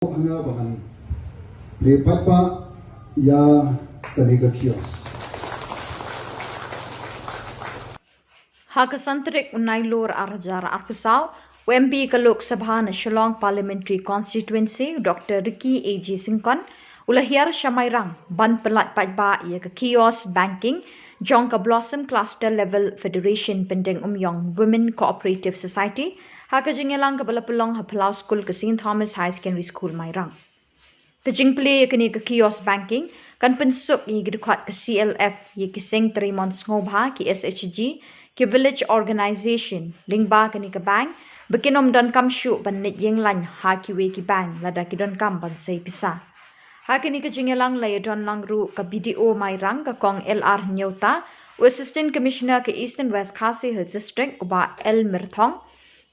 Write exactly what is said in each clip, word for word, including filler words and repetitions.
Hanga ba ngan plie paidbah ïa kane ka kiosk. Ha ka san tarik u Nailur ar hajar arphew saw, u M P ka Lok Sabha na Shillong Parliamentary Constituency, u Doctor Ricky A J Syngkon, u la hiar sha Mairang ban pyllait paidbah ïa ka kiosk banking jong ka Blossom Cluster Level Federation Pyndengumiong Women Cooperative Society, ha ka jingïalang kaba la pynlong ha Phyllaw School ka Saint Thomas Higher Secondary School Mairang. Ka jingplie ïa kane ka kiosk banking kan pynsuk ïa ki dkhot ka C L F, ïa ki seng trei mon sngewbha ki S H G, ki village organization lyngba kane ka bank, ba kin ym donkam shuh ban leit ïeng lain ha kiwei ki bank lada ki donkam ban sei pisa. Ha kane ka jingïalang la ïadon lang ruh ka B D O Mairang ka Kong L R Hynñiewta, u Assistant Commissioner ka Eastern West Khasi Hills District u Bah L Myrthong,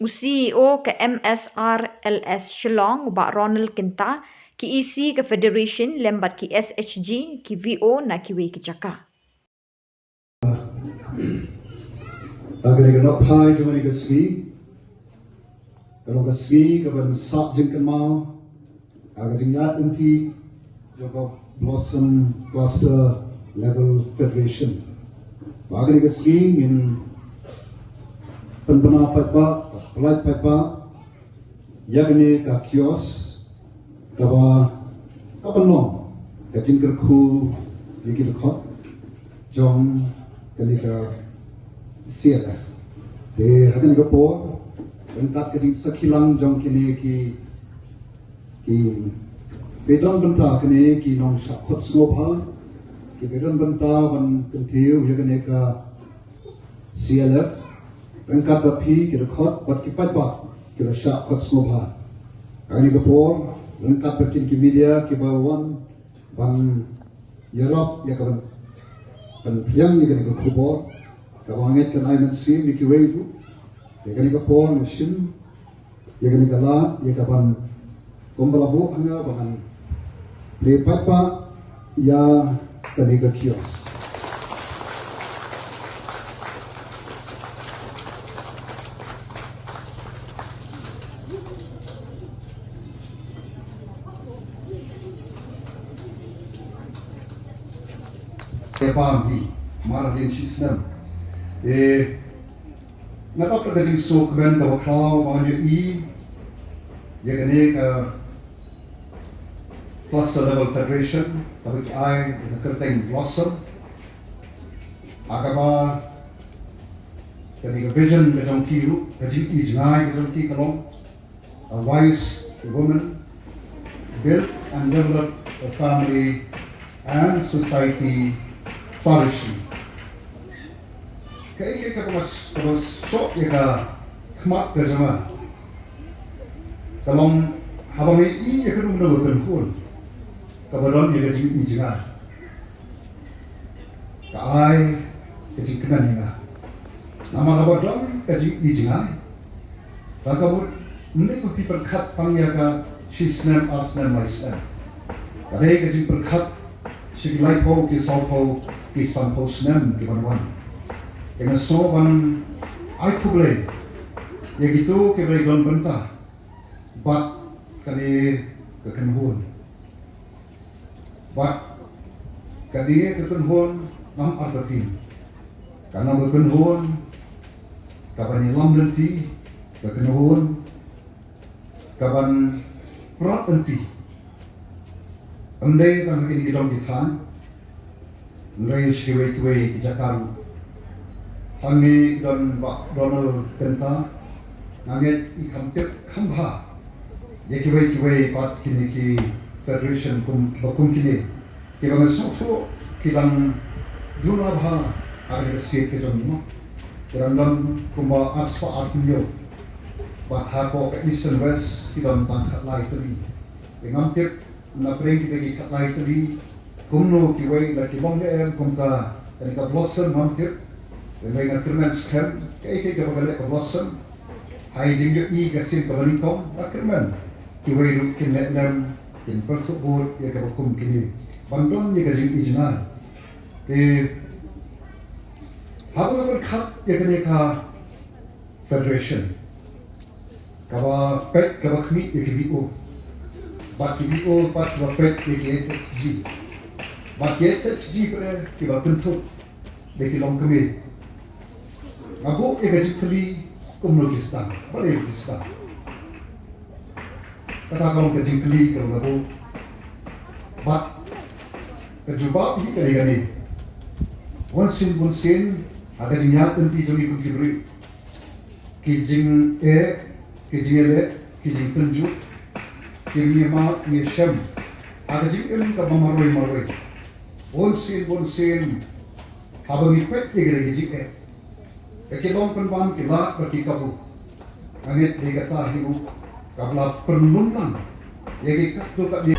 u C E O ka M S R L S Shillong u Bah Ronald Kynta, ki E C ka Federation lem bad ki S H G, ki V O na kiwei ki jaka. Ka kane ka nongphai jong kane ka sngi ka long ka sngi kaban sah jingkynmaw ha ka jingïaid lynti jong ka Blossom Cluster Level Federation. Ba ha kane ka sngi ngin pynbna paidbah, pyllait paidbah ïa kane ka kiosk kaba, kaban long ka jingkyrkhu ïa ki dkhot jong kane ka C L F. Te ha kane ka por, ryngkat ka jingsakhi lang jong kine ki, ki ba don bynta, kine ki nongshah khot sngewbha, ki ba don bynta ban kyntiew ïa kane ka C L F, ryngkat bad phi ki dkhot bad ki paidbah ki ba shah khot sngewbha. Ha kane ka por, ryngkat bad kin ki media ki ba wan ban ïarap ïa ka ban, ban pynïaid ïa kane ka khubor, kaba ngeit kan ai mynsiem ïa kiwei ruh. Ïa kane ka por nga shim ïa kane ka lad ïa kaban, kumba la buh ha nga, ba ngan plie paidbah ïa kane ka kiosk. Te pam hi, mar lin shi snem. E, nga tap ka jingsngewkmen kaba khraw ba ngan ïohi ïa kane ka Cluster Level Federation, kaba ki ai ïa ka kyrteng Blossom. Ha kaba kane ka vision ka jong ki ruh, ka jingïohi jngai ka jong ki ka long, a wise woman, build and develop a family and society flourishing. Kaei kaei kaba nga s-, kaba nga shoh ïa ka khmat ka jong nga ka long haba nga ïohi ïa kano kano ka kynhun kaba don ïa ka jingïohi jngai, ka ai ka jingkmen ïa nga. Namar haba don ka jingïohi jngai, ba ka mut ym dei ba phi pyrkhat tang ïa ka shi snem, ar snem, lai snem. Ka dei ka jingpyrkhat sha ki laiphew, ki sawphew, ki sanphew snem ki ban wan. Te nga sngew ban ai khublei ïa kito kiba dei don bynta bad kane ka kynhun. Bad kane ka kynhun ngam artatien. Ka long ka kynhun kaban ïalam lynti, ka kynhun kaban prot lynti. Ym dei tang ha kine ki dong ki thaiñ, hynrei sha kiwei kiwei ki jaka ruh. Hangne don Bah Ronald Kynta, nga ngeit i kham tip kham bha ïa kiwei kiwei pat kine ki federation kum, ba kum kine. Kiba nga sngewthuh ki dang duna bha ha kane ka state ka jong ngi mo. Ki dang don kumba arspah arphew hynñiew. Bad hapoh ka Eastern West ki don tang khatlai tylli. Te ngam tip na pdeng kita ki khatlai tylli kumno kiwei la ki long ne em kum ka, kane ka Blossom ngam tip. Te nga kyrmen skhem kaei kaei kaba ka leh ka Blossom. Ha i jingïohi ka sien kaba nyngkong nga kyrmen kiwei ruh kin leh lem, kin pyrthuh bud ïa kaba kum kine ban don ïa ka jingïohi jngai. Te haba nga pyrkhat ïa kane ka federation kaba peit kaba khmih ïa ki V O, Bad ki VO pat kiba peit ïa ki SHG. Bad ki SHG pat kiba kynthup da ki longkmie. Nga buh ïa ka jingkylli kumno ki sdang. Balei ki sdang. Kata ka long ka jingkylli kaba nga buh. Bad ka jubab hi ka dei kane. Bunsien bunsien ha ka jingïaid lynti jong ngi kum ki briew, ki jingeh, ki jingïaleh, ki jingtynjuh, ki jingïamap jingïashem ha ka jingim kaba marwei marwei. Bunsien bunsien haba ngi peit ïa kita ki jingeh, ka ki long pynban ki lad bad ki kabu. Nga ngeit ba kata hi ruh kaba la pynlong lang ïa ki katto katne.